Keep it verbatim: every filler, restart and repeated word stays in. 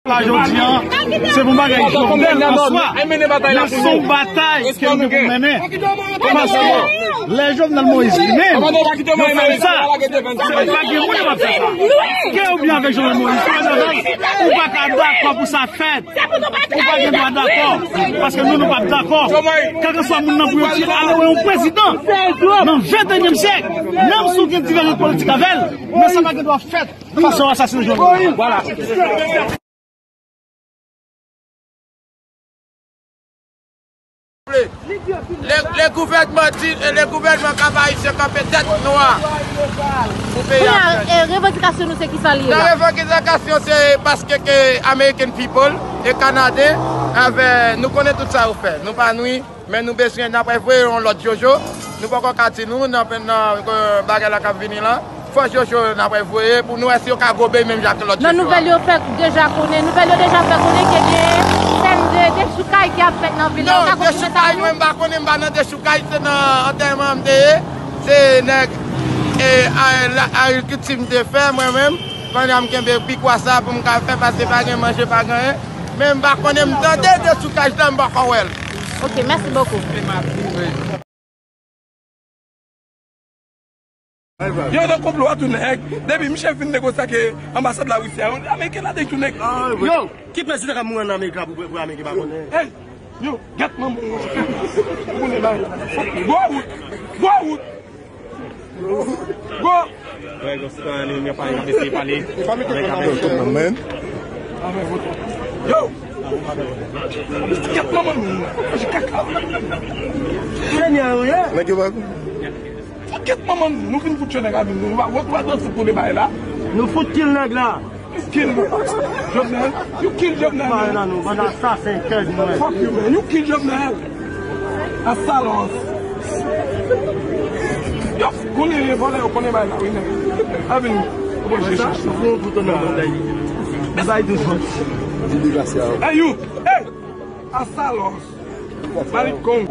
La jodi a, se pou bagay Jovenel an swa. Men se yon batay ke nou pou mennen. Paske lè Jovenel Moïse li menm, yo fè l sa, se pa gen moun yo p ap fè sa. Ke ou byen avèk Jovenel Moïse, ou pa ka dakò pou sa fèt. Ou pa gen dwa dakò. Paske nou, nou p ap dakò. Kèlkeswa moun nan pou yo tire, ale wè yon prezidan nan venteyinyèm syèk, menm si w gen divèjans politik avè l, men sa pa gen dwa fèt. Paske w asasine Jovenel. Vwala. Le, le gouvènman di, le gouvènman Cap Haïtien kanpe tèt nwa pou peyi a. Kounye a, e, revandikasyon nou se kisa li ye la? Nan revandikasyon se paske ke American people e Kanaden avè nou konnen tout sa yo fè. Nou pa nwi, men nou bezwen n ap voye yon lòt Jojo. Nou poko ka di nou nan, nan, e, bagay la k ap vini la. Fòs Jojo n ap voye pou nou wè si yo ka gobe menm jan ak lòt Jojo a. Nan nouvèl yo fè deja konnen, nouvèl yo deja fè konnen ke gen sèn de dechoukay ki ap fèt nan vil la. Non, dechoukay, mwen m pa konnen, m pa nan dechoukay, se nan antèman m te ye. Se nèg, e, a, la, agrikilti m te fè, mwen menm. Kounye a m kenbe pikwa sa pou m ka fè, paske pa gen manje, pa gen anyen. Men m pa konnen, m tande dechoukay la, m poko wè l. Ok, mèsi bokou. Yo nan konplo a tou nèg. Depi misye fin negosye ak, e, anbasad Larisi a, Ameriken la detou nèg. Yo, ki prezidan k ap mouri ann Amerik la pou, pou Ameriken pa konnen? Hey, yo, gèt manman w. Ou konnen bagay la. Gwo wout. Gwo wout. Gwo. Wè, gwo sitwayen, li menm pa, li ap eseye pale. Yo! Kèt manman nou. Kaka. Kenya yo ye. Nèg yo pa. Kèt manman nou. Nou fin fout yo nèg la vin. Nou pa, nou pa, nou pa fout pou debay la. Nou fout kill nèg la. Kill Jovenel. You kill Jovenel, man. Fuck you, man. You kill Jovenel. Asalos. Yo, konnen vòlè yo konnen bay la, wi, nèg. A vini. Ou bon, je chache. Hey, you. Hey. Asalos. Malikong.